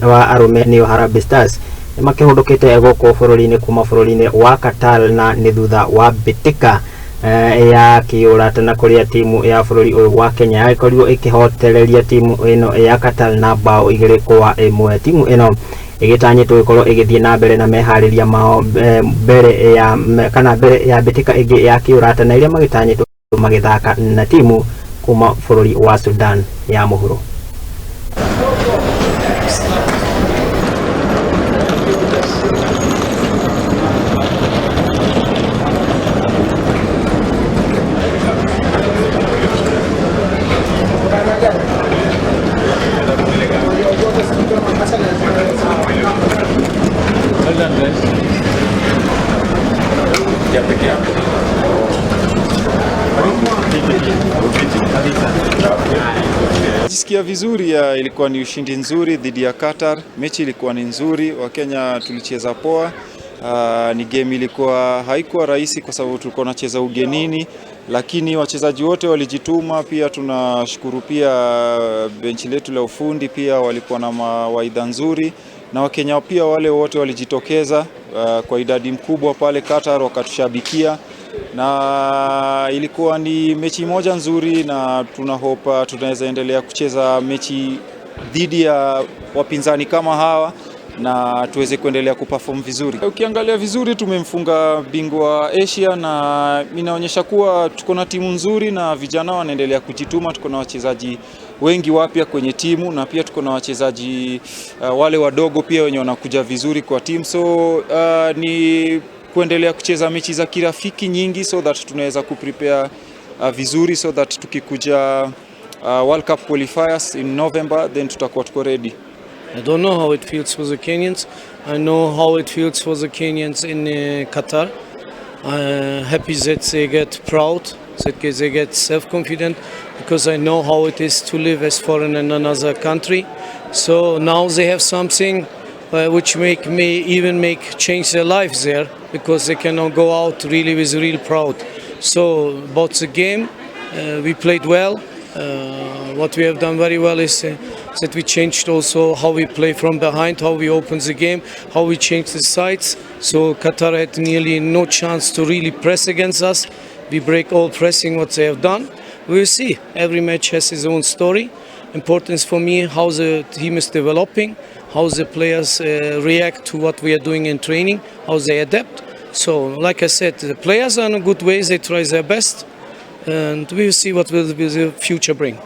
Wa arũme nĩo Harambee Stars nĩmakĩhũndũkĩte gũkũ bũrũri-inĩ kuma bũrũri-inĩ wa Qatar na nĩ thutha wa mbĩtĩka ya kĩũrata na kũrĩa timu ya bũrũri ũyũ wa Kenya yagĩkorirwo ĩkĩhotereria timu ĩno ya Qatar na bao 2-1. Timu ĩno ĩgĩtanyĩtwo ĩkorwo ĩgĩthiĩ na mbere na meharĩria mao mbere ya kana mbere ya mbĩtĩka ĩngĩ ya kĩũrata na iria magĩtanyĩtwo magĩthaka na timu kuma bũrũri wa Sudan ya mũhuro. Jisikia vizuri ya, ilikuwa ni ushindi nzuri dhidi ya Qatar. Mechi ilikuwa ni nzuri, Wakenya tulicheza poa. Ni game ilikuwa haikuwa rahisi kwa sababu tulikuwa tunacheza ugenini, lakini wachezaji wote walijituma. Pia tunashukuru pia benchi letu la ufundi, pia walikuwa na mawaidha nzuri, na Wakenya pia wale wote walijitokeza kwa idadi mkubwa pale Qatar wakatushabikia, na ilikuwa ni mechi moja nzuri, na tunahopa tunaweza endelea kucheza mechi dhidi ya wapinzani kama hawa na tuweze kuendelea kuperform vizuri. Ukiangalia vizuri, tumemfunga bingwa Asia na inaonyesha kuwa tuko na timu nzuri na vijana wanaendelea kujituma. Tuko na wachezaji wengi wapya kwenye timu na pia tuko na wachezaji wale wadogo pia wenye wanakuja vizuri kwa timu, so ni kuendelea kucheza mechi za kirafiki nyingi so that tunaweza kuprepare vizuri so that tukikuja World Cup qualifiers in November then tutakuwa tuko ready. I don't know how it feels for the Kenyans. I know how it feels for the Kenyans in Qatar. Happy that they get proud, that they get self-confident, because I know how it is to live as foreigner in another country. So now they have something which make me even make change their life there, because they cannot go out really with real proud. So about the game, we played well. What we have done very well is that we changed also how we play from behind, how we open the game, how we change the sides. So Qatar had nearly no chance to really press against us. We break all pressing what they have done. We will see. Every match has its own story. Importance for me how the team is developing, how the players react to what we are doing in training, how they adapt. So like I said, the players are in a good way, they try their best, and we will see what will the future bring.